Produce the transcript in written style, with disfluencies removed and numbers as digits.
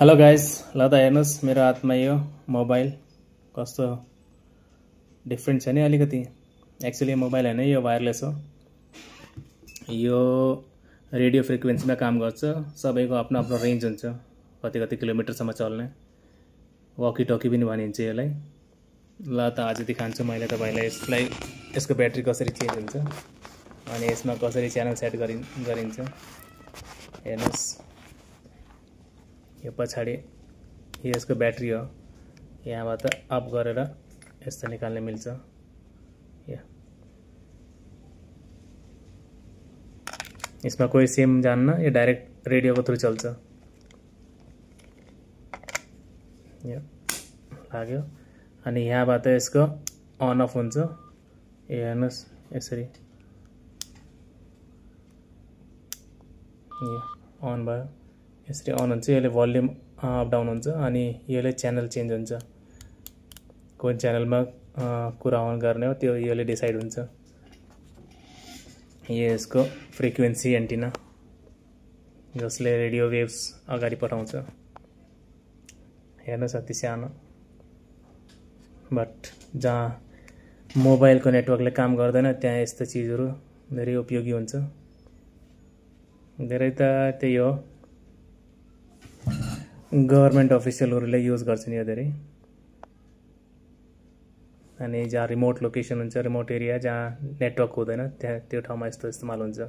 Hello guys, ल त हेर्नुस् मेरो हातमा यो मोबाइल कस्तो डिफ्रेन्ट छ नि अलिकति। एक्चुअली मोबाइल हैन, यो वायरलेस हो। यो रेडियो फ्रिक्वेन्सीमा काम गर्छ। सबैको आफ्नो आफ्नो रेन्ज हुन्छ, कति कति किलोमिटरसम्म चल्ने। वकी टकी पनि भनिन्छ यसलाई। ल त आज देखाउँछु मैले तपाईलाई यसलाई, यसको ब्याट्री कसरी चेन्ज हुन्छ अनि यसमा कसरी च्यानल सेट गरिन्छ। हेर्नुस्, यो पछाडि यसको ब्याट्री हो। यहाँबाट अफ गरेर यस्तो निकाल्ने मिल्छ। यसमा कोही सिम जान्न, यो डाइरेक्ट रेडियोको थ्रु चल्छ। यो लाग्यो अनि यहाँबाट यसको अन अफ हुन्छ। हेर्नुस् यसरी यो अन भयो, यसरी अन हुन्छ। यसले भोल्युम अप डाउन हुन्छ अनि यसले च्यानल चेन्ज हुन्छ। कुन च्यानलमा कुरा अन गर्ने हो त्यो यसले डिसाइड हुन्छ। यसको फ्रिक्वेन्सी एन्टिना जसले रेडियो वेव्स अगाडि पठाउँछ। हेर्नुस् अति सानो, बट जहाँ मोबाइलको नेटवर्कले काम गर्दैन त्यहाँ यस्तो चिजहरू धेरै उपयोगी हुन्छ। धेरै त त्यही हो, गभर्नमेन्ट अफिसियलहरूले युज गर्छन् यो धेरै। अनि जहाँ रिमोट लोकेसन हुन्छ, रिमोट एरिया जहाँ नेटवर्क हुँदैन, त्यहाँ त्यो ठाउँमा यस्तो इस्तेमाल हुन्छ।